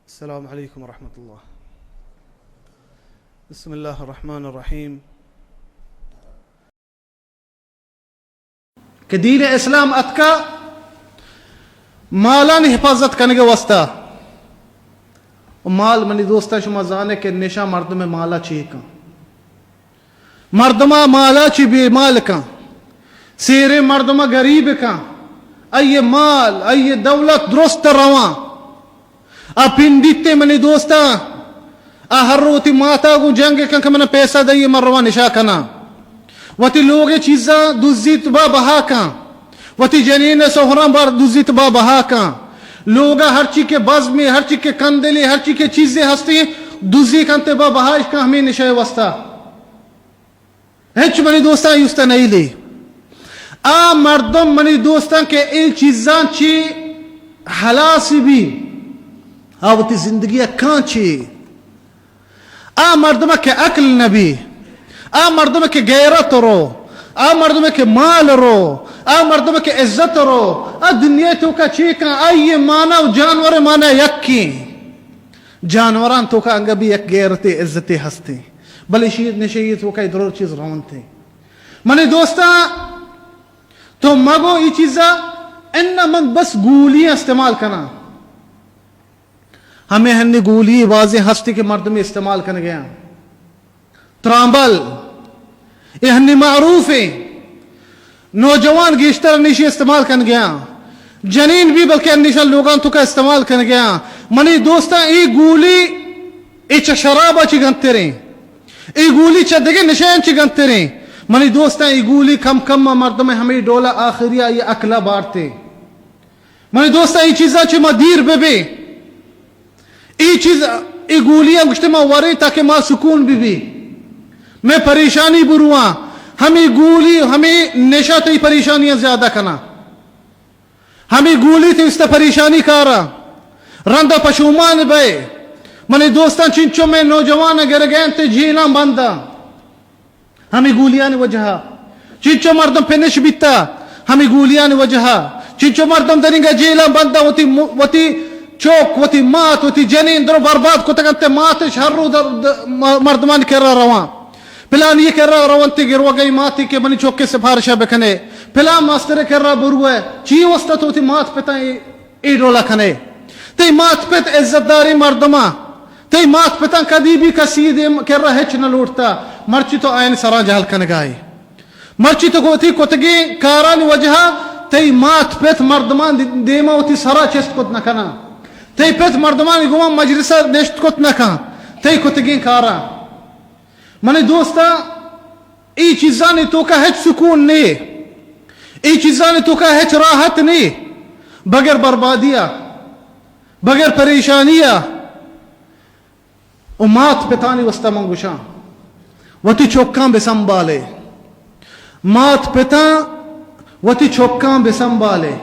السلام علیکم ورحمۃ اللہ۔ بسم اللہ الرحمن الرحیم۔ کہ دین اسلام اتکا مالانی حفاظت کنگ واسطہ۔ و مال، منی دوستاں، شما زانے کہ نشہ مردم مالا چی کن۔ مردما مالا چی بے مال کن، سیرے مردما غریب کن، ای مال، ای دولت درست رواں۔ آ پنڈیتے، منی دوستاں، آ ہر رو وتی ماتا گوں جنگ کن کہ من پیسہ دئیے، من رواں نشا کناں۔ وتی لوگے چیزاں دزیت با بہا کن۔ وتی جنین سہراں بار دزیت با بہا کن۔ لوگا ہرچی کہ بزمے، ہرچی کہ کندلے، ہرچی کہ چیزے ہستی، دزی کنتے با بہا اش کن ہمیں نشے واسطہ۔ ہچ، منی دوستاں، ایوستا نئیلی۔ آ مردم، منی دوستاں، کہ اے چیزاں چی ہلاس بی، آ وتی زندگی کاں چی؟ آ مردم کہ عقل نبی، آ مردم کہ غیرت رو، آ مردم کہ مال رو، آ مردم کہ عزت رو، آ دنیا توکا چی کن؟ آئی مانا و جانور مانا یکی۔ جانوران توکا انگا بھی یک غیرت عزت ہستی، بلے شی نشے توکا درو چیز رونتے۔ منی دوستاں، تو مگو ای چیزا، ان من بس گولی استعمال کناں۔ ہمیں ہنی گولی بازیں ہستی کہ مردم استعمال کنگے آں۔ ترامبل، اے ہنی معروف ہیں۔ نوجوان گیشتر ہنیشی استعمال کنگے آں۔ جنین بھی بلکہ ہنیشا لوگاں توکا استعمال کنگے آں۔ منی دوستاں، ای گولی، ای چہ شرابا چی گنتریں۔ ای گولی چہ دگہ نشیاں چی گنتریں۔ منی دوستاں، ای گولی کم کم مردم ہمیں ڈولا آخری آئی عقلا بارتے۔ منی دوستاں، ای چیزاں چہ ما دیر بہ بیں۔ ای چیز، ای گولیاں گوشتے ما وریں تاکہ ما سکون بہ بی۔ میں پریشانی برواں۔ ہمیں گولی، ہمیں نشہ تئی پریشانیاں زیادہ کناں۔ ہمیں گولی تئی است پریشانی کارا۔ رندا پشومان بئے۔ منی دوستاں، چنچو میں نوجوان گرگین تے جیلاں بنداں۔ ہمے گولیانی وجہا چنچو مردم پنش بیتا، ہمے گولیانی وجہا چنچو مردم درینگا جیلاں بندا، وتی م-، وتی چوک، وتی مات، وتی جنین درو برباد کتگ انت۔ ماتش ہر رو در، در، م-، مردمانی کرا رواں، پلانی کرا رونتی گروگئی ماتی کہ منی چوکے سفارشا بکنے، پلان ماستر کرا بروے، چی واسطہ تو وتی مات پتاں اے، اے ڈولا کنے؟ تئی مات پت عزت داریں مردماں، تئی مات پتاں کدی بھی کسی دیم کرا ہچ نہ لوٹتا، مرچی تو آیانی سراں جہل کنگائے۔ مرچی تو وتی کتگیں کارانی وجہا تئی مات پت مردمان دی-، دیما وتی سرا چست کت نہ کناں۔ تئی پت مردمانی گوما مجلسا نشت کت نہ کن۔ تئی کتگیں کاراں۔ منی دوستاں، ای چیزانی توکا ہچ سکون نے۔ ای چیزانی توکا ہچ راحت نے۔ بغیر بربادیا، بغیر پریشانیا۔ و مات پتانی واسطہ من گوشاں، وتی چکاں بہ سنبھالے۔ مات پتاں، وتی چکاں بہ سنبھالے۔